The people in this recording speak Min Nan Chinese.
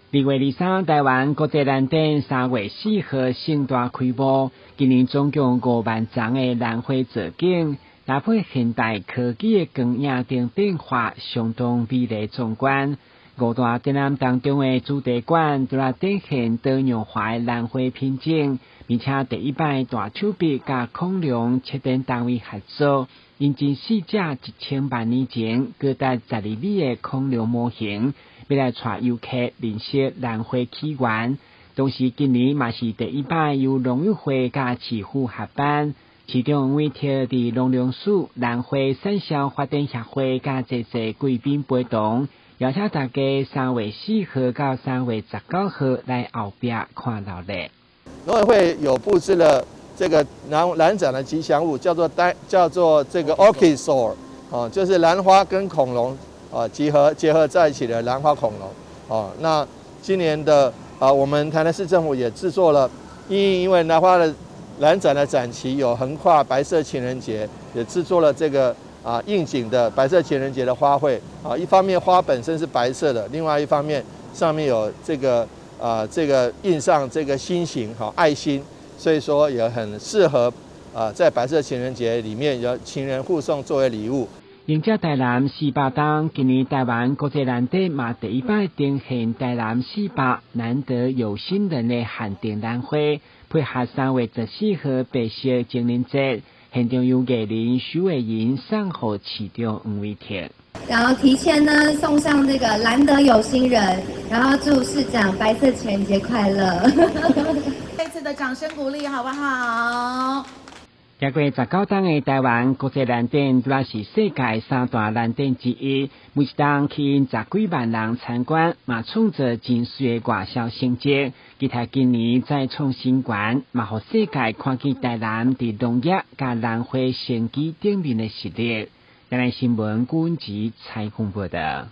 2月23，台灣國際蘭展3月4號盛大開幕。今年總共5萬叢的蘭花造景，搭配現代科技的光影燈變化，相當美麗壯觀。五大展覽當中的主題館，除了展現多樣化的蘭花品種，並且第一擺大手筆佮恐龍策展單位合作，引進四隻1000萬年前高達12米的恐龍模型，欲來帶遊客認識蘭花起源。同時，今年嘛是第一擺由農委會佮市府合辦，市長委託佇農糧署蘭花產銷發展協會佮濟濟貴賓陪同，邀請大家3月4號到3月19號來後壁看鬧熱。農委會有佈置了這個蘭蘭展的吉祥物，叫做這個 Orchisaur，哦，就是蘭花跟恐龍啊結合在一起的蘭花恐龍。哦，那今年的啊，我們台南市政府也製作了，因為蘭花的蘭展的展期有橫跨白色情人節，也製作了這個啊應景的白色情人節的花卉。啊，一方面花本身是白色的，另外一方面上面有這個印上這個心形哈愛心，所以說也很適合啊在白色情人節裡面有情人互送作為禮物。迎接台南400冬，今年台灣國際蘭展嘛第一擺呈現台南四百難得有心人的限定蘭花，配合3月14號白色情人節，現場由藝人許慧瑩送予市長黃維特。然後提前呢送上這個蘭得有心人，然後祝市長白色情人節快樂。再次的掌聲鼓勵，好不好？經過19冬的台灣國際蘭展，拄仔是世界三大蘭展之一，每一冬吸引十幾萬人參觀，嘛創造真媠的外銷成績。期待今年再創新高，嘛予世界看見台南佇農業佮蘭花生機頂面的實力。台南新聞古文吉採訪報道。